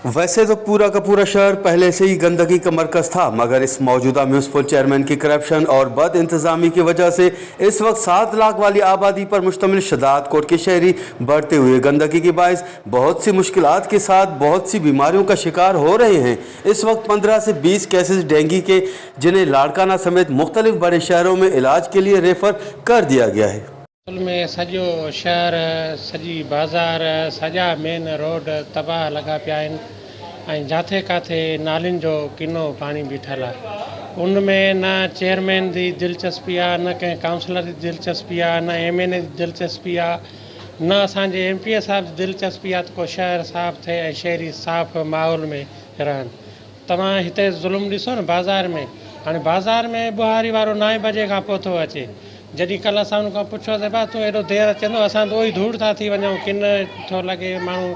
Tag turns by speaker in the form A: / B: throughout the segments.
A: वैसे तो पूरा का पूरा शहर पहले से ही गंदगी का मरकज़ था, मगर इस मौजूदा म्यूनसिपल चेयरमैन की करप्शन और बद इंतज़ामी की वजह से इस वक्त 7 लाख वाली आबादी पर मुश्तमिल शहदादकोट के शहरी बढ़ते हुए गंदगी के बायस बहुत सी मुश्किलात के साथ बहुत सी बीमारियों का शिकार हो रहे हैं। इस वक्त 15 से 20 केसेस डेंगू के, जिन्हें लाड़काना समेत मुख्तलिफ बड़े शहरों में इलाज के लिए रेफ़र कर दिया गया है।
B: असल ۾ سڄو شهر، سڄي بازار، سڄا مين روڊ تباهه لڳا پيا آهن ۽ جاٿي ڪاٿي نالين جو ڪنو پاڻي بيٺل آهي. ان ۾ نه چيئرمين جي دلچسپي آهي، نه ڪنهن ڪائونسلر جي دلچسپي آهي، نه ايم اين اي جي دلچسپي آهي، نه اسان جي ايم پي اي صاحب جي دلچسپي آهي ته ڪو شهر صاف ٿئي ۽ شهري صاف ماحول ۾ رهن. توهان هتي ظلم ڏسو نه بازار ۾ هاڻي بازار ۾ ٻهاري وارو نائين بجي کان پوء ٿو اچي جڏهن ڪلهه اسان ان کان پڇيوسين ڀاء تون ايڏو دير اچين ٿو اسان ته اهو ئي ڌوڙ ٿا ٿي وڃون ڪن ٿو لڳي ماڻهو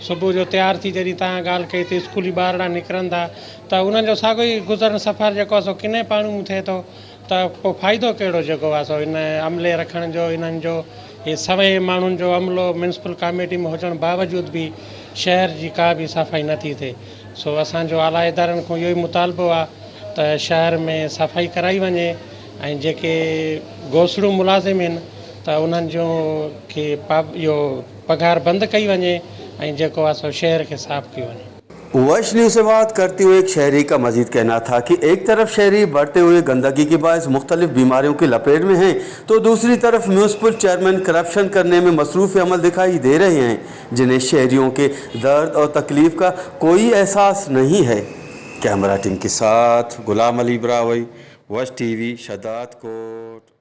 B: صبح جو تيار ٿي جڏهن توهان ڳالهه ڪئي ته اسڪولي ٻارڙا نڪرن ٿا ته انهن جو ساڳيو ئي گذرن سفر جيڪو آهي سو ڪني پاڻي مون ٿئي ٿو ته پوء فائدو ڪهڙو جيڪو آهي سو ان عملي رکڻ جو انهن جو هي سوين ماڻهن جو عملو ميونسپل ڪاميٽي ۾ هجڻ باوجود به شهر جي ڪا به صفائي نه ٿي ٿئي سو اسان جو اعليٰ ادارن کان اهو ئي مطالبو آهي ته شهر ۾ صفائي ڪرائي وڃي ۽ جيڪي گوسڙو ملازم آهن ته انهن جو کي اهو پگهار بند ڪئي وڃي ۽ جيڪو آهي سو شهر کي صاف ڪيو وڃي.
A: वश न्यूज़ से बात करते हुए एक शहरी का मजीद कहना था कि एक तरफ शहरी बढ़ते हुए गंदगी के बायस मुख्तलिफ बीमारियों की लपेट में हैं, तो दूसरी तरफ म्यूनसिपल चेयरमैन करप्शन करने में मसरूफ़ अमल दिखाई दे रहे हैं, जिन्हें शहरियों के दर्द और तकलीफ़ का कोई एहसास नहीं है। कैमरा टीम के साथ गुलाम अली ब्रावई, वश टीवी, शहदादकोट।